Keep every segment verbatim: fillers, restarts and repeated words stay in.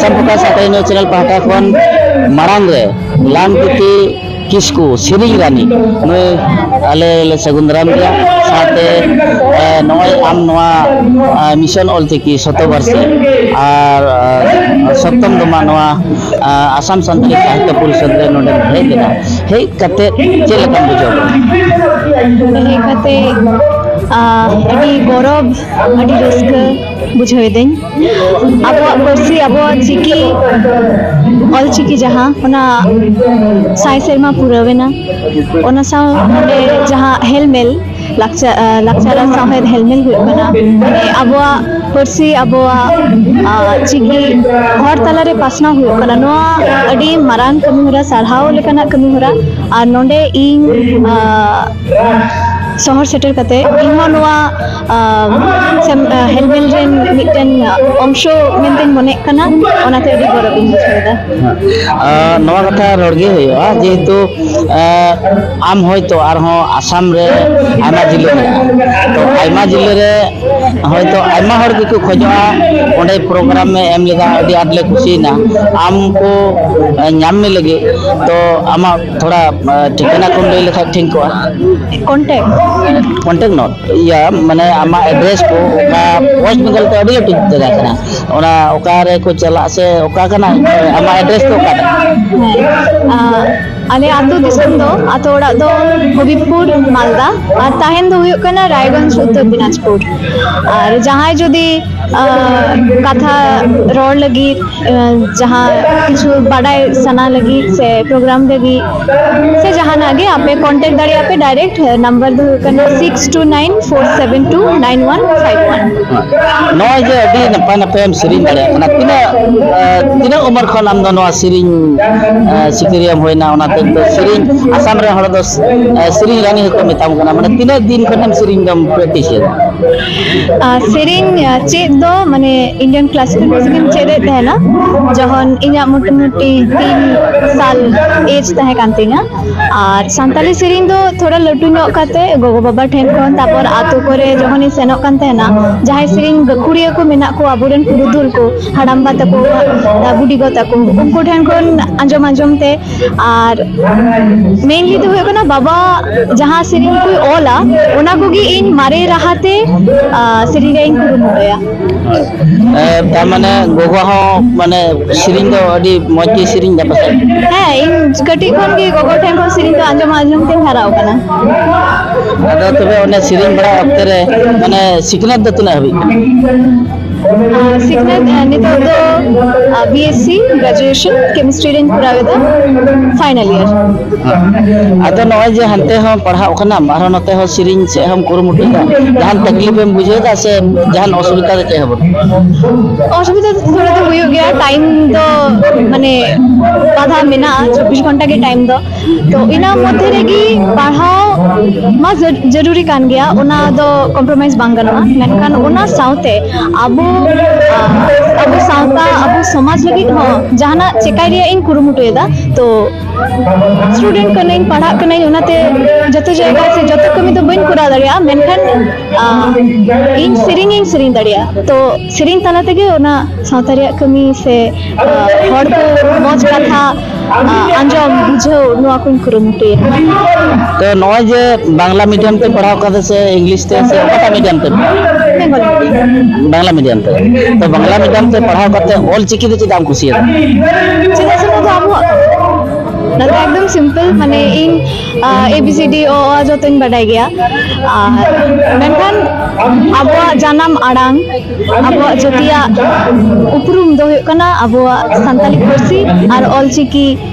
ᱥᱟᱢ Prakash ᱟᱴᱟᱭ news channel ᱯᱟᱦᱴᱟ ᱠᱷᱚᱱ ᱢᱟᱲᱟᱝ ᱨᱮ ᱞᱟᱢᱠᱤᱛᱤ ᱠᱤᱥᱠᱩ, ᱥᱮᱨᱮᱧ ᱨᱟᱱᱤ, ᱱᱩᱭ ᱟᱞᱮ ᱞᱮ ᱥᱟᱹᱜᱩᱱ ᱫᱟᱨᱟᱢ ᱜᱮᱭᱟ᱾ ᱥᱟᱶᱛᱮ, ᱮ, ᱱᱚᱜᱼᱚᱭ ᱟᱢ ᱱᱚᱣᱟ, ᱮ, ᱢᱤᱥᱚᱱ ᱚᱞᱪᱤᱠᱤ ᱥᱚᱛᱚᱵᱟᱨᱥᱤ ᱟᱨ, ᱮ, ᱥᱚᱯᱛᱚᱢ ᱫᱚᱢᱟ ᱱᱚᱣᱟ, ᱮ, ᱟᱥᱟᱢ ᱥᱟᱱᱛᱟᱲᱤ ᱥᱟᱦᱤᱛᱭᱚ ᱯᱚᱨᱤᱥᱚᱫᱽ ᱨᱮ ᱱᱚᱰᱮᱢ ᱦᱮᱡ ᱞᱮᱱᱟ᱾ ᱦᱮᱡ ᱠᱟᱛᱮ ᱪᱮᱫ ᱞᱮᱠᱟᱢ ᱵᱩᱡᱷᱟᱹᱣ ᱠᱮᱫᱟ? ᱱᱚᱰᱮ ᱦᱮᱡ ᱠᱟᱛᱮ, ᱟ, ᱟᱹᱰᱤ ᱜᱚᱨᱚᱵᱽ, ᱟᱹᱰᱤ ᱨᱟᱹᱥᱠᱟᱹ ᱵᱩᱡᱷᱟᱹᱣ ᱮᱫᱟᱹᱧ᱾ ᱟᱵᱚᱣᱟᱜ ᱯᱟᱹᱨᱥᱤ, ᱟᱵᱚᱣᱟᱜ ᱪᱤᱠᱤ, ᱚᱞᱪᱤᱠᱤ ᱡᱟᱦᱟᱸ, ᱚᱱᱟ ᱥᱟᱭ ᱥᱮᱨᱢᱟ ᱯᱩᱨᱟᱹᱣ ᱮᱱᱟ᱾ ᱚᱱᱟ ᱥᱟᱶ ᱱᱚᱰᱮ ᱡᱟᱦᱟᱸ ᱦᱮᱞᱢᱮᱞ, ᱞᱟᱠᱪᱟᱨ, ᱟ, ᱞᱟᱠᱪᱟᱨ ᱟᱨ ᱥᱟᱶᱦᱮᱫ ᱦᱮᱞᱢᱮᱞ ᱦᱩᱭᱩᱜ ᱠᱟᱱᱟ᱾ ᱢᱟᱱᱮ ᱟᱵᱚᱣᱟᱜ ᱯᱟᱹᱨᱥᱤ, ᱟᱵᱚᱣᱟᱜ, ᱟ, ᱪᱤᱠᱤ ᱦᱚᱲ ᱛᱟᱞᱟᱨᱮ ᱯᱟᱥᱱᱟᱣ ᱦᱩᱭᱩᱜ ᱠᱟᱱᱟ᱾ ᱱᱚᱣᱟ ᱟᱹᱰᱤ ᱢᱟᱨᱟᱝ ᱠᱟᱹᱢᱤᱦᱚᱨᱟ, ᱥᱟᱨᱦᱟᱣ ᱞᱮᱠᱟᱱᱟᱜ ᱠᱟᱹᱢᱤᱦᱚᱨᱟ᱾ ᱟᱨ ᱱᱚᱰᱮ ᱤᱧ, ᱟ, ᱥᱚᱦᱚᱨ ᱥᱮᱴᱮᱨ ᱠᱟᱛᱮ ᱤᱧ ᱦᱚᱸ ᱱᱚᱣᱟ, ᱟ, ᱥᱮᱢ-, ᱟ, ᱦᱮᱞᱢᱮᱞ ᱨᱮᱱ ᱢᱤᱫᱴᱮᱱ ᱚᱝᱥᱚ ᱢᱮᱱᱛᱮᱧ ᱢᱚᱱᱮᱜ ᱠᱟᱱᱟ, ᱚᱱᱟᱛᱮ ᱟᱹᱰᱤ ᱜᱚᱨᱚᱵᱤᱧ ᱵᱩᱡᱷᱟᱹᱣ ᱮᱫᱟ᱾ ᱟ, ᱱᱚᱣᱟ ᱠᱟᱛᱷᱟ ᱨᱚᱲ ᱜᱮ ᱦᱩᱭᱩᱜᱼᱟ, ᱡᱮᱦᱮᱛᱩ, ᱟ, ᱟᱢ ᱦᱚᱭᱛᱚ ᱟᱨᱦᱚᱸ ᱟᱥᱟᱢ ᱨᱮ ᱟᱭᱢᱟ ᱡᱤᱞᱟᱹ ᱢᱮᱱᱟᱜᱼᱟ, ᱛᱚ ᱟᱭᱢᱟ ᱡᱤᱞᱟᱹ ᱨᱮ ᱦᱚᱭᱛᱚ ᱟᱭᱢᱟ ᱦᱚᱲ ᱜᱮᱠᱚ ᱠᱷᱚᱡᱚᱜᱼᱟ, ᱚᱸᱰᱮ ᱯᱨᱳᱜᱨᱟᱢ ᱮ ᱮᱢ ᱞᱮᱫᱟ, ᱟᱹᱰᱤ ᱟᱸᱴ ᱞᱮ ᱠᱩᱥᱤᱭᱮᱱᱟ, ᱟᱢ ᱠᱚ, ᱟ, ᱧᱟᱢ ᱢᱮ ᱞᱟᱹᱜᱤᱫ, ᱛᱚ ᱟᱢᱟᱜ ᱛᱷᱚᱲᱟ, ᱟ, ᱴᱷᱤᱠᱟᱹᱱᱟ ᱠᱚᱢ ᱞᱟᱹᱭ ᱞᱮᱠᱷᱟᱱ ᱴᱷᱤᱠ ᱠᱚᱜᱼᱟ᱾ ᱠᱚᱱᱴᱮᱠᱴ? ᱠᱚᱱᱴᱮᱠᱴ ᱱᱚᱴ, ᱤᱭᱟᱹ, ᱢᱟᱱᱮ ᱟᱢᱟᱜ ᱮᱰᱨᱮᱥ ᱠᱚ, ᱚᱠᱟ ᱳᱭᱮᱥᱴ ᱵᱮᱝᱜᱚᱞ ᱛᱮ ᱟᱹᱰᱤ ᱞᱟᱹᱴᱩ ᱡᱟᱭᱜᱟ ᱠᱟᱱᱟ, ᱚᱱᱟ ᱚᱠᱟ ᱨᱮ ᱠᱚ ᱪᱟᱞᱟᱜ ᱥᱮ ᱚᱠᱟ ᱠᱟᱱᱟ, ᱟᱢᱟᱜ ᱮᱰᱨᱮᱥ ᱫᱚ ᱚᱠᱟ ᱠᱟᱱᱟ? ᱦᱮᱸ, ᱟ, ᱟᱞᱮ ᱟᱹᱛᱩ ᱫᱤᱥᱚᱢ ᱫᱚ, ᱟᱹᱛᱩ ᱚᱲᱟᱜ ᱫᱚ ᱦᱚᱵᱤᱵᱽᱯᱩᱨ, ᱢᱟᱞᱫᱟ, ᱟᱨ ᱛᱟᱦᱮᱱ ᱫᱚ ᱦᱩᱭᱩᱜ ᱠᱟᱱᱟ ᱨᱟᱭᱜᱚᱸᱡᱽ, ᱩᱛᱛᱚᱨ ᱫᱤᱱᱟᱡᱽᱯᱩᱨ᱾ ᱟᱨ ᱡᱟᱦᱟᱸᱭ ᱡᱩᱫᱤ, ᱟ, ᱠᱟᱛᱷᱟ ᱨᱚᱲ ᱞᱟᱹᱜᱤᱫ, ᱟ, ᱡᱟᱦᱟᱸ ᱠᱤᱪᱷᱩ ᱵᱟᱰᱟᱭ ᱥᱟᱱᱟ ᱞᱟᱹᱜᱤᱫ ᱥᱮ ᱯᱨᱳᱜᱨᱟᱢ ᱞᱟᱹᱜᱤᱫ ᱥᱮ ᱡᱟᱦᱟᱱᱟᱜ ᱜᱮ, ᱟᱯᱮ ᱠᱚᱱᱴᱮᱠᱴ ᱫᱟᱲᱮᱭᱟᱜᱼᱟ ᱯᱮ ᱰᱟᱭᱨᱮᱠᱴ᱾ ᱱᱟᱢᱵᱟᱨ ᱫᱚ ᱦᱩᱭᱩᱜ ᱠᱟᱱᱟ six two nine four seven two nine one five one. ᱱᱚᱜᱼᱚᱭ ᱡᱮ ᱟᱹᱰᱤ ᱱᱟᱯᱟᱭ ᱱᱟᱯᱟᱭ ᱮᱢ ᱥᱮᱨᱮᱧ ᱫᱟᱲᱮᱭᱟᱜ ᱠᱟᱱᱟ, ᱛᱤᱱᱟᱹᱜ, ᱟ, ᱛᱤᱱᱟᱹᱜ ᱩᱢᱮᱨ ᱠᱷᱚᱱ ᱟᱢ ᱫᱚ ᱱᱚᱣᱟ ᱥᱮᱨᱮᱧ, ᱟ, ᱥᱤᱠᱟᱹᱨᱤᱭᱟᱹᱢ ᱦᱩᱭᱱᱟ, ᱚᱱᱟᱛᱮ ᱛᱚ ᱥᱮᱨᱮᱧ ᱟᱥᱟᱢ ᱨᱮᱱ ᱦᱚᱲ ᱫᱚ, ᱮ, ᱥᱮᱨᱮᱧ ᱨᱟᱱᱤ ᱦᱚᱸᱠᱚ ᱢᱮᱛᱟᱢ ᱠᱟᱱᱟ, ᱢᱟᱱᱮ ᱛᱤᱱᱟᱹᱜ ᱫᱤᱱ ᱠᱷᱚᱱᱮᱢ ᱥᱮᱨᱮᱧ ᱫᱚᱢ ᱯᱨᱮᱠᱴᱤᱥ ᱮᱫᱟ? ᱟᱨ ᱥᱮᱨᱮᱧ, ᱟᱨ ᱪᱮᱫ ᱫᱚ ᱢᱟᱱᱮ Indian classical music ᱤᱧ ᱪᱮᱫ ᱮᱫ ᱛᱟᱦᱮᱱᱟ ᱡᱚᱠᱷᱚᱱ ᱤᱧᱟᱹᱜ ᱢᱚᱴᱟᱢᱩᱴᱤ ᱛᱤᱱ ᱥᱟᱞ ᱮᱡᱽ ᱛᱟᱦᱮᱸ ᱠᱟᱱ ᱛᱤᱧᱟ᱾ ᱟᱨ ᱥᱟᱱᱛᱟᱞᱤ ᱥᱮᱨᱮᱧ ᱫᱚ ᱛᱷᱚᱲᱟ ᱞᱟᱹᱴᱩ ᱧᱚᱜ ᱠᱟᱛᱮ ᱜᱚᱜᱚ ᱵᱟᱵᱟ ᱴᱷᱮᱱ ᱠᱷᱚᱱ, ᱛᱟᱨᱯᱚᱨ ᱟᱛᱳ ᱠᱚᱨᱮ ᱡᱚᱠᱷᱚᱱᱤᱧ ᱥᱮᱱᱚᱜ ᱠᱟᱱ ᱛᱟᱦᱮᱱᱟ, ᱡᱟᱦᱟᱸᱭ ᱥᱮᱨᱮᱧ ᱜᱟᱹᱠᱷᱩᱲᱤᱭᱟᱹ ᱠᱚ ᱢᱮᱱᱟᱜ ᱠᱚᱣᱟ, ᱟᱵᱚᱨᱮᱱ ᱯᱩᱨᱩᱫᱷᱩᱞ ᱠᱚ, ᱦᱟᱲᱟᱢᱵᱟ ᱛᱟᱠᱚ, ᱵᱩᱰᱤᱜᱚ ᱛᱟᱠᱚ, ᱩᱱᱠᱩ ᱴᱷᱮᱱ ᱠᱷᱚᱱ ᱟᱸᱡᱚᱢ ᱟᱸᱡᱚᱢ ᱛᱮ, ᱟᱨ mainly ᱫᱚ ᱦᱩᱭᱩᱜ ᱠᱟᱱᱟ ᱵᱟᱵᱟ ᱡᱟᱦᱟᱸ ᱥᱮᱨᱮᱧ ᱠᱚᱭ ᱚᱞᱟ, ᱚᱱᱟ ᱠᱚᱜᱮ ᱤᱧ ᱢᱟᱨᱮ ᱨᱟᱦᱟ ᱛᱮ, ᱟᱨ, ᱥᱮᱨᱮᱧ ᱨᱮᱭᱟᱜ ᱤᱧ ᱠᱩᱨᱩᱢᱩᱴᱩᱭᱟ᱾ ᱮ, ᱛᱟᱨ ᱢᱟᱱᱮ ᱜᱚᱜᱚ ᱦᱚᱸ ᱢᱟᱱᱮ ᱥᱮᱨᱮᱧ ᱫᱚ ᱟᱹᱰᱤ ᱢᱚᱡᱽ ᱜᱮ ᱥᱮᱨᱮᱧ ᱫᱟ ᱯᱟᱥᱮᱡ? ᱦᱮᱸ, ᱤᱧ ᱠᱟᱹᱴᱤᱡ ᱠᱷᱚᱱ ᱜᱮ ᱜᱚᱜᱚ ᱴᱷᱮᱱ ᱠᱷᱚᱱ ᱥᱮᱨᱮᱧ ᱫᱚ ᱟᱸᱡᱚᱢ ᱟᱸᱡᱚᱢ ᱛᱤᱧ ᱦᱟᱨᱟ ᱟᱠᱟᱱᱟ᱾ ᱟᱫᱚ ᱛᱚᱵᱮ ᱚᱱᱮ ᱥᱮᱨᱮᱧ ᱵᱟᱲᱟ ᱚᱠᱛᱮ ᱨᱮ ᱢᱟᱱᱮ ᱥᱤᱠᱷᱱᱟᱹᱛ ᱫᱚ ᱛᱤᱱᱟᱹᱜ ᱦᱟᱹᱵᱤᱡ ᱠᱟᱱᱟ? ᱟᱨ ᱥᱤᱠᱷᱱᱟᱹᱛ, ᱟᱨ ᱱᱤᱛᱚᱜ ᱫᱚ, ᱟᱨ, BSc graduation chemistry ᱨᱮᱧ ᱠᱚᱨᱟᱣ ᱮᱫᱟ, final year᱾ ᱟᱫᱚ ᱱᱚᱜᱼᱚᱭ ᱡᱮ ᱦᱟᱱᱛᱮ ᱦᱚᱸ ᱯᱟᱲᱦᱟᱜ ᱠᱟᱱᱟᱢ, ᱟᱨᱦᱚᱸ ᱱᱚᱛᱮ ᱦᱚᱸ ᱥᱮᱨᱮᱧ ᱥᱮᱫ ᱦᱚᱸᱢ ᱠᱩᱨᱩᱢᱩᱴᱩᱭᱮᱫᱟ, ᱡᱟᱦᱟᱱ ᱛᱟᱠᱞᱤᱯ ᱮᱢ ᱵᱩᱡᱷᱟᱹᱣ ᱮᱫᱟ ᱥᱮ ᱡᱟᱦᱟᱱ ᱚᱥᱩᱵᱤᱫᱷᱟ ᱫᱚ ᱪᱮᱫ ᱦᱚᱸ ᱵᱟᱹᱱᱩᱜᱼᱟ? ᱚᱥᱩᱵᱤᱫᱷᱟ ᱫᱚ ᱛᱷᱚᱲᱟ ᱫᱚ ᱦᱩᱭᱩᱜ ᱜᱮᱭᱟ, time ᱫᱚ ᱢᱟᱱᱮ ᱵᱟᱫᱷᱟ ᱢᱮᱱᱟᱜᱼᱟ, ᱪᱚᱵᱵᱤᱥ ᱜᱷᱚᱱᱴᱟ ᱜᱮ time ᱫᱚ᱾ ᱛᱚ ᱤᱱᱟᱹ ᱢᱚᱫᱽᱫᱷᱮ ᱨᱮᱜᱮ ᱯᱟᱲᱦᱟᱣ ᱢᱟ ᱡᱟᱹ-, ᱡᱟᱹᱨᱩᱨᱤ ᱠᱟᱱ ᱜᱮᱭᱟ, ᱚᱱᱟ ᱫᱚ compromise ᱵᱟᱝ ᱜᱟᱱᱚᱜᱼᱟ, ᱢᱮᱱᱠᱷᱟᱱ ᱚᱱᱟ ᱥᱟᱶᱛᱮ ᱟᱵᱚ, ᱟᱵᱚ ᱥᱟᱶᱛᱟ, ᱟᱵᱚ ᱥᱚᱢᱟᱡᱽ ᱞᱟᱹᱜᱤᱫ ᱦᱚᱸ ᱡᱟᱦᱟᱱᱟᱜ ᱪᱮᱠᱟᱭ ᱨᱮᱭᱟᱜ ᱤᱧ ᱠᱩᱨᱩᱢᱩᱴᱩᱭᱮᱫᱟ᱾ ᱛᱚ student ᱠᱟᱹᱱᱟᱹᱧ, ᱯᱟᱲᱦᱟᱜ ᱠᱟᱹᱱᱟᱹᱧ, ᱚᱱᱟᱛᱮ ᱡᱚᱛᱚ ᱡᱟᱭᱜᱟ ᱥᱮ ᱡᱚᱛᱚ ᱠᱟᱹᱢᱤ ᱫᱚ ᱵᱟᱹᱧ ᱠᱚᱨᱟᱣ ᱫᱟᱲᱮᱭᱟᱜᱼᱟ, ᱢᱮᱱᱠᱷᱟᱱ, ᱟᱸ, ᱤᱧ ᱥᱮᱨᱮᱧ ᱤᱧ ᱥᱮᱨᱮᱧ ᱫᱟᱲᱮᱭᱟᱜᱼᱟ᱾ ᱛᱚ ᱥᱮᱨᱮᱧ ᱛᱟᱞᱟ ᱛᱮᱜᱮ ᱚᱱᱟ ᱥᱟᱶᱛᱟ ᱨᱮᱭᱟᱜ ᱠᱟᱹᱢᱤ ᱥᱮ, ᱟᱸ, ᱦᱚᱲ ᱠᱚ ᱢᱚᱡᱽ ᱠᱟᱛᱷᱟ, ᱟᱸ, ᱟᱸᱡᱚᱢ ᱵᱩᱡᱷᱟᱹᱣ, ᱱᱚᱣᱟ ᱠᱚᱧ ᱠᱩᱨᱩᱢᱩᱴᱩᱭᱟ᱾ ᱛᱚ ᱱᱚᱜᱼᱚᱭ ᱡᱮ ᱵᱟᱝᱞᱟ medium ᱛᱮ ᱯᱟᱲᱦᱟᱣ ᱠᱟᱫᱟ ᱥᱮ English ᱛᱮ ᱥᱮ ᱚᱠᱟᱴᱟᱜ medium ᱛᱮ? Bengali medium᱾ ᱵᱟᱝᱞᱟ medium ᱛᱮ᱾ ᱛᱚ ᱵᱟᱝᱞᱟ medium ᱛᱮ ᱯᱟᱲᱦᱟᱣ ᱠᱟᱛᱮ ᱚᱞ ᱪᱤᱠᱤ ᱫᱚ ᱪᱮᱫᱟᱜ ᱮᱢ ᱠᱩᱥᱤᱭᱟᱫᱟ? ᱪᱮᱫᱟᱜ ᱥᱮ ᱱᱚᱣᱟ ᱫᱚ ᱟᱵᱚᱣᱟᱜ ᱠᱟᱱᱟ᱾ ᱱᱚᱣᱟ ᱫᱚ ᱮᱠᱫᱚᱢ simple, ᱢᱟᱱᱮ ᱤᱧ, ᱟᱸ, A B C D ᱚ, ᱚ, ᱟ ᱡᱚᱛᱚᱧ ᱵᱟᱰᱟᱭ ᱜᱮᱭᱟ᱾ ᱟᱨ ᱢᱮᱱᱠᱷᱟᱱ ᱟᱵᱚᱣᱟᱜ ᱡᱟᱱᱟᱢ ᱟᱲᱟᱝ, ᱟᱵᱚᱣᱟᱜ ᱡᱟᱹᱛᱤᱭᱟᱜ ᱩᱯᱨᱩᱢ ᱫᱚ ᱦᱩᱭᱩᱜ ᱠᱟᱱᱟ ᱟᱵᱚᱣᱟᱜ ᱥᱟᱱᱛᱟᱞᱤ ᱯᱟᱹᱨᱥᱤ ᱟᱨ ᱚᱞ ᱪᱤᱠᱤ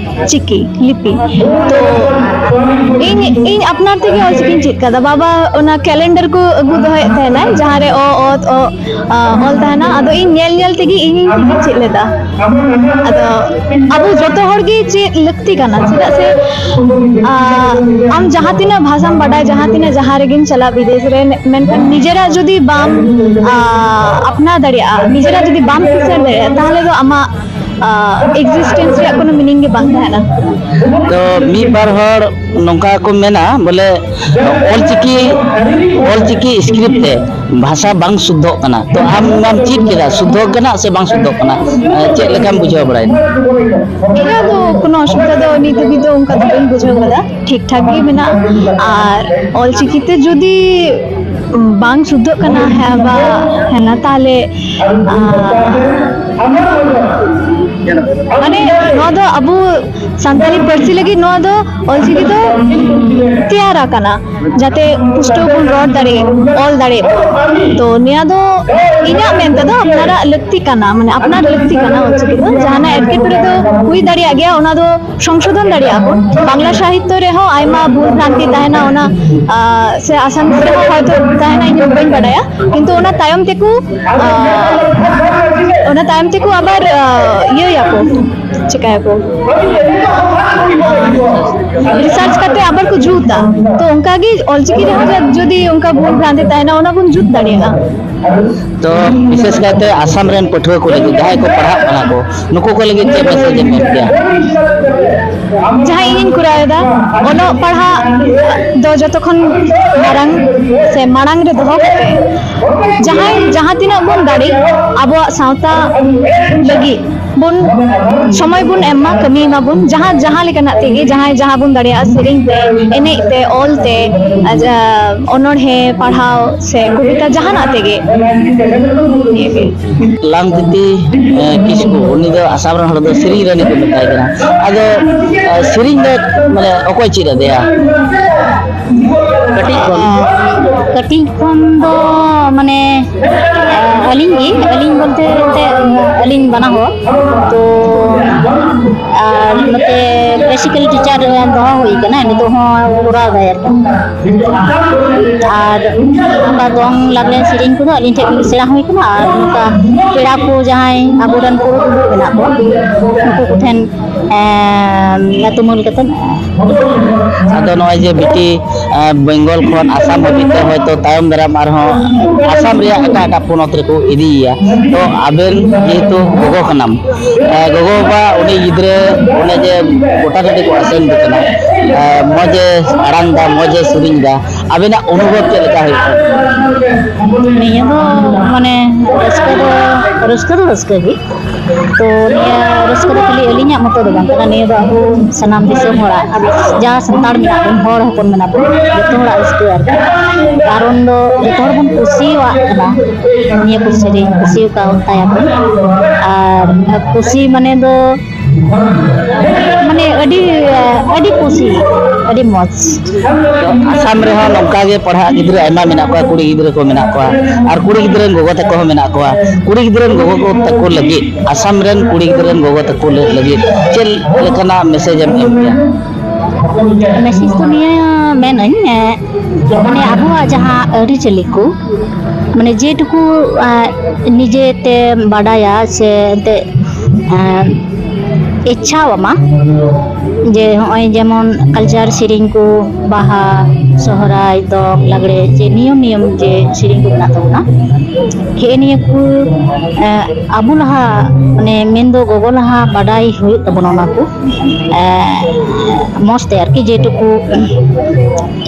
ᱪᱤᱠᱤ ᱞᱤᱯᱤ᱾ ᱛᱚ ᱤᱧ ᱤᱧ ᱟᱯᱱᱟᱨ ᱛᱮᱜᱮ ᱚᱞᱪᱤᱠᱤᱧ ᱪᱮᱫ ᱠᱟᱫᱟ᱾ ᱵᱟᱵᱟ ᱚᱱᱟ ᱠᱮᱞᱮᱱᱰᱟᱨ ᱠᱚ ᱟᱹᱜᱩ ᱫᱚᱦᱚᱭᱮᱫ ᱛᱟᱦᱮᱱᱟᱭ, ᱡᱟᱦᱟᱸᱨᱮ ᱚ ᱚᱛ ᱚ ᱟ, ᱚᱞ ᱛᱟᱦᱮᱱᱟ᱾ ᱟᱫᱚ ᱤᱧ ᱧᱮᱞ ᱧᱮᱞ ᱛᱮᱜᱮ ᱤᱧ ᱪᱮᱫ ᱞᱮᱫᱟ᱾ ᱟᱫᱚ ᱟᱵᱚ ᱡᱚᱛᱚ ᱦᱚᱲ ᱜᱮ ᱪᱮᱫ ᱞᱟᱹᱠᱛᱤ ᱠᱟᱱᱟ, ᱪᱮᱫᱟᱜ ᱥᱮ ᱟ, ᱟᱢ ᱡᱟᱦᱟᱸ ᱛᱤᱱᱟᱹᱜ ᱵᱷᱟᱥᱟᱢ ᱵᱟᱰᱟᱭ, ᱡᱟᱦᱟᱸ ᱛᱤᱱᱟᱹᱜ ᱡᱟᱦᱟᱸ ᱨᱮᱜᱮᱢ ᱪᱟᱞᱟᱜ ᱵᱤᱫᱮᱥ ᱨᱮ, ᱢᱮᱱᱠᱷᱟᱱ ᱱᱤᱡᱮᱨᱟᱜ ᱡᱩᱫᱤ ᱵᱟᱢ ᱟ, ᱟᱯᱱᱟᱨ ᱫᱟᱲᱮᱭᱟᱜᱼᱟ, ᱱᱤᱡᱮᱨᱟᱜ ᱡᱩᱫᱤ ᱵᱟᱢ ᱠᱤᱥᱟᱹᱬ ᱫᱟᱲᱮᱭᱟᱜᱼᱟ, ᱛᱟᱦᱚᱞᱮ ᱫᱚ ᱟᱢᱟᱜ ᱮᱠᱥᱤᱥᱴᱮᱱᱥ ᱨᱮᱭᱟᱜ ᱠᱳᱱᱳ ᱢᱤᱱᱤᱝ ᱜᱮ ᱵᱟᱝ ᱛᱟᱦᱮᱱᱟ᱾ ᱛᱚ ᱢᱤᱫ ᱵᱟᱨ ᱦᱚᱲ ᱱᱚᱝᱠᱟ ᱠᱚ ᱢᱮᱱᱟ ᱵᱚᱞᱮ ᱚᱞᱪᱤᱠᱤ ᱚᱞᱪᱤᱠᱤ ᱥᱠᱨᱤᱯᱴ ᱛᱮ ᱵᱷᱟᱥᱟ ᱵᱟᱝ ᱥᱩᱫᱽᱫᱷᱚᱜ ᱠᱟᱱᱟ᱾ ᱛᱚ ᱟᱢ ᱢᱟᱢ ᱪᱮᱫ ᱠᱮᱫᱟ, ᱥᱩᱫᱽᱫᱷᱚᱜ ᱠᱟᱱᱟ ᱥᱮ ᱵᱟᱝ ᱥᱩᱫᱽᱫᱷᱚᱜ ᱠᱟᱱᱟ? ᱪᱮᱫ ᱞᱮᱠᱟᱢ ᱵᱩᱡᱷᱟᱹᱣ ᱵᱟᱲᱟᱭᱮᱫᱟ? ᱤᱧᱟᱹᱜ ᱫᱚ ᱠᱳᱱᱳ ᱚᱥᱩᱵᱤᱫᱷᱟ ᱫᱚ ᱱᱤᱛ ᱫᱷᱟᱹᱵᱤᱡ ᱫᱚ ᱚᱱᱠᱟ ᱫᱚ ᱵᱟᱹᱧ ᱵᱩᱡᱷᱟᱹᱣ ᱠᱟᱫᱟ, ᱴᱷᱤᱠ ᱴᱷᱟᱠ ᱜᱮ ᱢᱮᱱᱟᱜᱼᱟ᱾ ᱟᱨ ᱚᱞᱪᱤᱠᱤ ᱛᱮ ᱡᱩᱫᱤ ᱵᱟᱝ ᱥᱩᱫᱽᱫᱷᱚᱜ ᱠᱟᱱᱟ, ᱦᱮᱸ ᱵᱟ ᱦᱮᱸ ᱱᱟ, ᱛᱟᱦᱚᱞᱮ ᱟᱨ ᱢᱟᱱᱮ ᱱᱚᱣᱟ ᱫᱚ ᱟᱵᱚ ᱥᱟᱱᱛᱟᱲᱤ ᱯᱟᱹᱨᱥᱤ ᱞᱟᱹᱜᱤᱫ ᱱᱚᱣᱟ ᱫᱚ ᱚᱞᱪᱤᱠᱤ ᱫᱚ ᱛᱮᱭᱟᱨ ᱟᱠᱟᱱᱟ, ᱡᱟᱛᱮ ᱯᱩᱥᱴᱟᱹᱣ ᱵᱚᱱ ᱨᱚᱲ ᱫᱟᱲᱮᱭᱟᱜ, ᱚᱞ ᱫᱟᱲᱮᱭᱟᱜ᱾ ᱛᱚ ᱱᱤᱭᱟᱹ ᱫᱚ ᱤᱧᱟᱹᱜ ᱢᱮᱱ ᱛᱮᱫᱚ ᱟᱯᱱᱟᱨᱟᱜ ᱞᱟᱹᱠᱛᱤ ᱠᱟᱱᱟ, ᱢᱟᱱᱮ ᱟᱯᱱᱟᱨ ᱞᱟᱹᱠᱛᱤ ᱠᱟᱱᱟ᱾ ᱚᱞᱪᱤᱠᱤ ᱫᱚ ᱡᱟᱦᱟᱱᱟᱜ ᱮᱴᱠᱮᱴᱚᱬᱮ ᱫᱚ ᱦᱩᱭ ᱫᱟᱲᱮᱭᱟᱜ ᱜᱮᱭᱟ, ᱚᱱᱟ ᱫᱚ ᱥᱚᱝᱥᱳᱫᱷᱚᱱ ᱫᱟᱲᱮᱭᱟᱜᱼᱟ ᱵᱚᱱ᱾ ᱵᱟᱝᱞᱟ ᱥᱟᱦᱤᱛᱛᱚ ᱨᱮᱦᱚᱸ ᱟᱭᱢᱟ ᱵᱷᱩᱞ ᱵᱷᱨᱟᱱᱛᱤ ᱛᱟᱦᱮᱱᱟ, ᱚᱱᱟ ᱥᱮ ᱟᱥᱟᱢᱤᱡ ᱨᱮᱦᱚᱸ ᱦᱚᱭᱛᱳ ᱛᱟᱦᱮᱱᱟ, ᱤᱧ ᱦᱚᱸ ᱵᱟᱹᱧ ᱵᱟᱰᱟᱭᱟ᱾ ᱠᱤᱱᱛᱩ ᱚᱱᱟ ᱛᱟᱭᱚᱢ ᱛᱮᱠᱚ ᱚᱱᱟ ᱛᱟᱭᱚᱢ ᱛᱮᱠᱚ ᱟᱵᱟᱨ ᱤᱭᱟᱹᱭᱟᱠᱚ, ᱪᱤᱠᱟᱹᱭᱟᱠᱚ, ᱨᱤᱥᱟᱨᱪ ᱠᱟᱛᱮ ᱟᱵᱟᱨ ᱠᱚ ᱡᱩᱛᱟ᱾ ᱛᱚ ᱚᱱᱠᱟᱜᱮ ᱚᱞᱪᱤᱠᱤ ᱨᱮᱦᱚᱸ ᱡᱩᱫᱤ ᱚᱱᱠᱟ ᱵᱷᱩᱞ ᱵᱷᱨᱟᱱᱛᱤ ᱛᱟᱦᱮᱱᱟ, ᱚᱱᱟ ᱵᱚᱱ ᱡᱩᱛ ᱫᱟᱲᱮᱭᱟᱜᱼᱟ᱾ ᱛᱚ ᱵᱤᱥᱮᱥ ᱠᱟᱭᱛᱮ ᱟᱥᱟᱢ ᱨᱮᱱ ᱯᱟᱹᱴᱷᱩᱣᱟᱹ ᱠᱚ ᱞᱟᱹᱜᱤᱫ, ᱡᱟᱦᱟᱸᱭ ᱠᱚ ᱯᱟᱲᱦᱟᱜ ᱠᱟᱱᱟ ᱠᱚ, ᱱᱩᱠᱩ ᱠᱚ ᱞᱟᱹᱜᱤᱫ ᱪᱮᱫ ᱢᱮᱥᱮᱡᱽ ᱮᱢ ᱮᱢ ᱠᱮᱭᱟ? ᱡᱟᱦᱟᱸ ᱤᱧᱤᱧ ᱠᱚᱨᱟᱣ ᱮᱫᱟ, ᱚᱞᱚᱜ ᱯᱟᱲᱦᱟᱜ ᱫᱚ ᱡᱚᱛᱚ ᱠᱷᱚᱱ ᱢᱟᱨᱟᱝ ᱥᱮ ᱢᱟᱲᱟᱝ ᱨᱮ ᱫᱚᱦᱚ ᱠᱟᱛᱮ ᱡᱟᱦᱟᱸᱭ ᱡᱟᱦᱟᱸ ᱛᱤᱱᱟᱹᱜ ᱵᱚᱱ ᱫᱟᱲᱮᱜ ᱟᱵᱚᱣᱟᱜ ᱥᱟᱶᱛᱟ ᱞᱟᱹᱜᱤᱫ ᱵᱚᱱ ᱥᱚᱢᱚᱭ ᱵᱚᱱ ᱮᱢ ᱢᱟ, ᱠᱟᱹᱢᱤ ᱢᱟᱵᱚᱱ ᱡᱟᱦᱟᱸ ᱡᱟᱦᱟᱸ ᱞᱮᱠᱟᱱᱟᱜ ᱛᱮᱜᱮ, ᱡᱟᱦᱟᱸᱭ ᱡᱟᱦᱟᱸ ᱵᱚᱱ ᱫᱟᱲᱮᱭᱟᱜᱼᱟ, ᱥᱮᱨᱮᱧ ᱛᱮ, ᱮᱱᱮᱡ ᱛᱮ, ᱚᱞ ᱛᱮ, ᱟᱡ-, ᱟ, ᱚᱱᱚᱬᱦᱮ ᱯᱟᱲᱦᱟᱣ ᱥᱮ ᱠᱚᱵᱤᱛᱟ ᱡᱟᱦᱟᱱᱟᱜ ᱛᱮᱜᱮ᱾ ᱱᱤᱭᱟᱹᱜᱮ᱾ ᱞᱟᱝᱛᱤᱛᱤ ᱮ, ᱠᱤᱥᱠᱩ, ᱩᱱᱤ ᱫᱚ ᱟᱥᱟᱢ ᱨᱮᱱ ᱦᱚᱲ ᱫᱚ ᱥᱮᱨᱮᱧ ᱨᱟᱹᱱᱤ ᱠᱚ ᱢᱮᱛᱟᱭ ᱠᱟᱱᱟ᱾ ᱟᱫᱚ ᱮ, ᱥᱮᱨᱮᱧ ᱫᱚ ᱢᱟᱱᱮ ᱚᱠᱚᱭ ᱪᱮᱫ ᱟᱫᱮᱭᱟ? ᱠᱟᱹᱴᱤᱡ ᱠᱷᱚᱱ᱾ ᱠᱟᱹᱴᱤᱡ ᱠᱷᱚᱱ ᱫᱚ ᱢᱟᱱᱮ ᱟᱹᱞᱤᱧ ᱜᱮ, ᱟᱹᱞᱤᱧ ᱵᱚᱞᱛᱮ ᱮᱱᱛᱮ ᱟᱹᱞᱤᱧ ᱵᱟᱱᱟ ᱦᱚᱲ ᱛᱚ, ᱟᱨ ᱱᱚᱛᱮ ᱵᱮᱥᱤᱠᱟᱞᱤ ᱴᱤᱪᱟᱨ ᱫᱚᱦᱚ ᱦᱩᱭ ᱠᱟᱱᱟ, ᱱᱤᱛᱚᱜ ᱦᱚᱸ ᱠᱚᱨᱟᱣ ᱫᱟᱭ ᱟᱨᱠᱤ᱾ ᱟᱨ ᱱᱚᱝᱠᱟ ᱫᱚᱝ ᱞᱟᱜᱽᱲᱮ ᱥᱮᱨᱮᱧ ᱠᱚᱫᱚ ᱟᱹᱞᱤᱧ ᱴᱷᱮᱱ ᱥᱮᱬᱟ ᱦᱩᱭ ᱠᱟᱱᱟ, ᱟᱨ ᱱᱚᱝᱠᱟ ᱯᱮᱲᱟ ᱠᱚ ᱡᱟᱦᱟᱸᱭ ᱟᱵᱚᱨᱮᱱ ᱯᱩᱨᱩᱫᱷᱩᱞ ᱠᱚ ᱢᱮᱱᱟᱜ ᱠᱚᱣᱟ, ᱩᱱᱠᱩ ᱠᱚᱴᱷᱮᱱ ᱮᱸ, ᱛᱩᱢᱟᱹᱞ ᱠᱟᱛᱮ᱾ ᱟᱫᱚ ᱱᱚᱜᱼᱚᱭ ᱡᱮ ᱵᱤᱴᱤ, ᱮᱸ, ᱵᱮᱝᱜᱚᱞ ᱠᱷᱚᱱ ᱟᱥᱟᱢ ᱦᱟᱹᱵᱤᱡ ᱛᱮ ᱦᱚᱭᱛᱳ ᱛᱟᱭᱚᱢ ᱫᱟᱨᱟᱢ ᱟᱨᱦᱚᱸ ᱟᱥᱟᱢ ᱨᱮᱭᱟᱜ ᱮᱴᱟᱜ ᱮᱴᱟᱜ ᱯᱚᱱᱚᱛ ᱨᱮᱠᱚ ᱤᱫᱤᱭᱮᱭᱟ᱾ ᱛᱚ ᱟᱵᱮᱱ ᱡᱮᱦᱮᱛᱩ ᱜᱚᱜᱚ ᱠᱟᱱᱟᱢ, ᱮᱸ, ᱜᱚᱜᱚ ᱵᱟᱵᱟ ᱩᱱᱤ ᱜᱤᱫᱽᱨᱟᱹ ᱚᱱᱮ ᱡᱮ ᱜᱚᱴᱟ ᱴᱟᱺᱰᱤ ᱠᱚ ᱟᱥᱮᱱ ᱫᱮ ᱠᱟᱱᱟ, ᱮᱸ, ᱢᱚᱡᱽ ᱮ ᱟᱲᱟᱝ ᱫᱟ, ᱢᱚᱡᱽ ᱮ ᱥᱮᱨᱮᱧ ᱫᱟ, ᱟᱵᱮᱱᱟᱜ ᱚᱱᱩᱵᱷᱚᱵ ᱪᱮᱫ ᱞᱮᱠᱟ ᱦᱩᱭᱩᱜ ᱠᱟᱱᱟ? ᱱᱤᱭᱟᱹ ᱫᱚ ᱢᱟᱱᱮ ᱨᱟᱹᱥᱠᱟᱹ ᱫᱚ, ᱨᱟᱹᱥᱠᱟᱹ ᱫᱚ ᱨᱟᱹᱥᱠᱟᱹ ᱜᱮ᱾ ᱛᱚ ᱱᱤᱭᱟᱹ ᱨᱟᱹᱥᱠᱟᱹ ᱫᱚ ᱠᱷᱟᱹᱞᱤ ᱟᱹᱞᱤᱧᱟᱜ ᱢᱚᱛᱚ ᱫᱚ ᱵᱟᱝ ᱠᱟᱱᱟ, ᱱᱤᱭᱟᱹ ᱫᱚ ᱟᱵᱚ ᱥᱟᱱᱟᱢ ᱫᱤᱥᱚᱢ ᱦᱚᱲᱟᱜ, ᱡᱟᱦᱟᱸ ᱥᱟᱱᱛᱟᱲ ᱢᱮᱱᱟᱜ ᱵᱚᱱ, ᱦᱚᱲ ᱦᱚᱯᱚᱱ ᱢᱮᱱᱟᱜ ᱵᱚᱱ, ᱡᱚᱛᱚ ᱦᱚᱲᱟᱜ ᱨᱟᱹᱥᱠᱟᱹ ᱟᱨᱠᱤ᱾ ᱠᱟᱨᱚᱱ ᱫᱚ ᱡᱚᱛᱚ ᱦᱚᱲ ᱵᱚᱱ ᱠᱩᱥᱤᱭᱟᱜ ᱠᱟᱱᱟ ᱱᱤᱭᱟᱹ ᱠᱚ ᱥᱮᱨᱮᱧ, ᱠᱩᱥᱤ ᱠᱟᱣ ᱛᱟᱭᱟ ᱵᱚᱱ᱾ ᱟᱨ ᱠᱩᱥᱤ ᱢᱟᱱᱮ ᱫᱚ ᱢᱟᱱᱮ ᱟᱹᱰᱤ, ᱟᱹᱰᱤ ᱠᱩᱥᱤ, ᱟᱹᱰᱤ ᱢᱚᱡᱽ᱾ ᱛᱚ ᱟᱥᱟᱢ ᱨᱮᱦᱚᱸ ᱱᱚᱝᱠᱟ ᱜᱮ ᱯᱟᱲᱦᱟᱜ ᱜᱤᱫᱽᱨᱟᱹ ᱟᱭᱢᱟ ᱢᱮᱱᱟᱜ ᱠᱚᱣᱟ, ᱠᱩᱲᱤ ᱜᱤᱫᱽᱨᱟᱹ ᱠᱚ ᱢᱮᱱᱟᱜ ᱠᱚᱣᱟ, ᱟᱨ ᱠᱩᱲᱤ ᱜᱤᱫᱽᱨᱟᱹ ᱨᱮᱱ ᱜᱚᱜᱚ ᱛᱟᱠᱚ ᱦᱚᱸ ᱢᱮᱱᱟᱜ ᱠᱚᱣᱟ᱾ ᱠᱩᱲᱤ ᱜᱤᱫᱽᱨᱟᱹ ᱨᱮᱱ ᱜᱚᱜᱚ ᱠᱚ ᱛᱟᱠᱚ ᱞᱟᱹᱜᱤᱫ, ᱟᱥᱟᱢ ᱨᱮᱱ ᱠᱩᱲᱤ ᱜᱤᱫᱽᱨᱟᱹ ᱨᱮᱱ ᱜᱚᱜᱚ ᱛᱟᱠᱚ ᱞᱟᱹᱜᱤᱫ ᱪᱮᱫ ᱞᱮᱠᱟᱱᱟᱜ ᱢᱮᱥᱮᱡᱽ ᱮᱢ ᱮᱢ ᱠᱮᱭᱟ? ᱢᱮᱥᱮᱡᱽ ᱫᱚ ᱱᱤᱭᱟᱹ ᱢᱮᱱᱟᱹᱧ, ᱮ, ᱢᱟᱱᱮ ᱟᱵᱚᱣᱟᱜ ᱡᱟᱦᱟᱸ ᱟᱹᱨᱤᱪᱟᱹᱞᱤ ᱠᱚ, ᱢᱟᱱᱮ ᱡᱮᱴᱩᱠᱩ, ᱮ, ᱱᱤᱡᱮᱛᱮ ᱵᱟᱰᱟᱭᱟ ᱥᱮ ᱮᱱᱛᱮᱫ, ᱮ, ᱤᱪᱪᱷᱟᱣ ᱟᱢᱟ ᱡᱮ ᱱᱚᱜᱼᱚᱭ ᱡᱮᱢᱚᱱ ᱠᱟᱞᱪᱟᱨ ᱥᱮᱨᱮᱧ ᱠᱚ, ᱵᱟᱦᱟ, ᱥᱚᱦᱨᱟᱭ, ᱫᱚᱝ, ᱞᱟᱜᱽᱲᱮ, ᱡᱮ ᱱᱤᱭᱚᱢ ᱱᱤᱭᱚᱢ ᱡᱮ ᱥᱮᱨᱮᱧ ᱠᱚ ᱢᱮᱱᱟᱜ ᱛᱟᱵᱚᱱᱟ, ᱦᱮᱸ, ᱱᱤᱭᱟᱹ ᱠᱚ, ᱮ, ᱟᱵᱚ ᱞᱟᱦᱟ, ᱢᱟᱱᱮ ᱢᱮᱱᱫᱚ ᱜᱚᱜᱚ ᱞᱟᱦᱟ ᱵᱟᱰᱟᱭ ᱦᱩᱭᱩᱜ ᱛᱟᱵᱚᱱᱟ ᱚᱱᱟ ᱠᱚ, ᱮ, ᱢᱚᱡᱽ ᱛᱮ ᱟᱨᱠᱤ, ᱡᱮᱴᱩᱠᱩ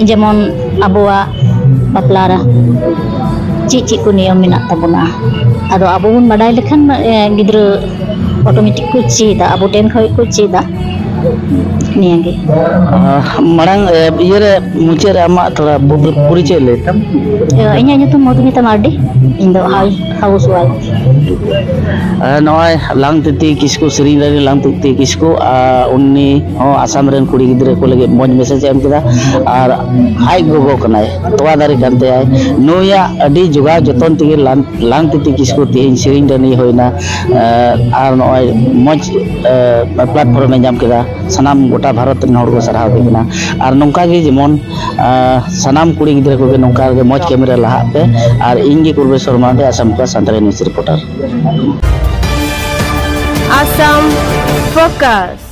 ᱡᱮᱢᱚᱱ ᱟᱵᱚᱣᱟᱜ ᱵᱟᱯᱞᱟ ᱨᱮ ᱪᱮᱫ ᱪᱮᱫ ᱠᱚ ᱱᱤᱭᱚᱢ ᱢᱮᱱᱟᱜ ᱛᱟᱵᱚᱱᱟ᱾ ᱟᱫᱚ ᱟᱵᱚ ᱵᱚᱱ ᱵᱟᱰᱟᱭ ᱞᱮᱠᱷᱟᱱ, ᱮ, ᱜᱤᱫᱽᱨᱟᱹ ᱚᱴᱳᱢᱮᱴᱤᱠ ᱠᱚ ᱪᱮᱫᱟ, ᱟᱵᱚ ᱴᱷᱮᱱ ᱠᱷᱚᱱ ᱠᱚ ᱪᱮᱫᱟ᱾ ᱱᱤᱭᱟᱹᱜᱮ᱾ ᱢᱟᱲᱟᱝ ᱤᱭᱟᱹᱨᱮ ᱢᱩᱪᱟᱹᱫ ᱨᱮ ᱟᱢᱟᱜ ᱛᱷᱚᱲᱟ ᱯᱚᱨᱤᱪᱚᱭ ᱞᱟᱹᱭ ᱛᱟᱢ᱾ ᱤᱧᱟᱹᱜ ᱧᱩᱛᱩᱢ ᱢᱚᱫᱷᱩᱢᱤᱛᱟ ᱢᱟᱨᱰᱤ᱾ ᱤᱧ ᱫᱚ ᱦᱟᱣᱩᱥ ᱣᱟᱭᱤᱯᱷ᱾ ᱱᱚᱜᱼᱚᱭ ᱞᱟᱝᱛᱤᱛᱤ ᱠᱤᱥᱠᱩ, ᱥᱮᱨᱮᱧ ᱨᱟᱹᱱᱤ ᱞᱟᱝᱛᱤᱛᱤ ᱠᱤᱥᱠᱩ, ᱟᱨ ᱩᱱᱤ ᱦᱚᱸ ᱟᱥᱟᱢ ᱨᱮᱱ ᱠᱩᱲᱤ ᱜᱤᱫᱽᱨᱟᱹ ᱠᱚ ᱞᱟᱹᱜᱤᱫ ᱢᱚᱡᱽ ᱢᱮᱥᱮᱡᱽ ᱮ ᱮᱢ ᱠᱮᱫᱟ᱾ ᱟᱨ ᱟᱡ ᱜᱚᱜᱚ ᱠᱟᱱᱟᱭ, ᱛᱚᱣᱟ ᱫᱟᱨᱮ ᱠᱟᱱ ᱛᱟᱭᱟᱭ᱾ ᱱᱩᱭᱟᱜ ᱟᱹᱰᱤ ᱡᱚᱜᱟᱣ ᱡᱚᱛᱚᱱ ᱛᱮᱜᱮ ᱞᱟᱝ ᱞᱟᱝᱛᱤᱛᱤ ᱠᱤᱥᱠᱩ ᱛᱮᱦᱮᱧ ᱥᱮᱨᱮᱧ ᱨᱟᱹᱱᱤ ᱦᱩᱭᱱᱟ᱾ ᱟᱨ ᱱᱚᱜᱼᱚᱭ ᱢᱚᱡᱽ ᱯᱞᱟᱴᱯᱷᱚᱨᱢ ᱮ ᱧᱟᱢ ᱠᱮᱫᱟ᱾ ᱥᱟᱱᱟᱢ ᱜᱚᱴᱟ ᱵᱷᱟᱨᱚᱛ ᱨᱮᱱ ᱦᱚᱲ ᱠᱚ ᱥᱟᱨᱦᱟᱣ ᱮᱫᱮ ᱠᱟᱱᱟ᱾ ᱟᱨ ᱱᱚᱝᱠᱟ ᱜᱮ ᱡᱮᱢᱚᱱ ᱥᱟᱱᱟᱢ ᱠᱩᱲᱤ ᱜᱤᱫᱽᱨᱟᱹ ᱠᱚᱜᱮ ᱱᱚᱝᱠᱟ ᱜᱮ ᱢᱚᱡᱽ ᱠᱟᱹᱢᱤ ᱨᱮ ᱞᱟᱦᱟᱜ ᱯᱮ᱾ ᱟᱨ ᱤᱧ ᱜᱮ ᱠᱩᱞᱵᱮᱥᱚᱨ ᱢᱟᱨᱰᱤ, ᱟᱥᱟᱢ ᱠᱷᱚᱱ Santali news reporter. Assam focus.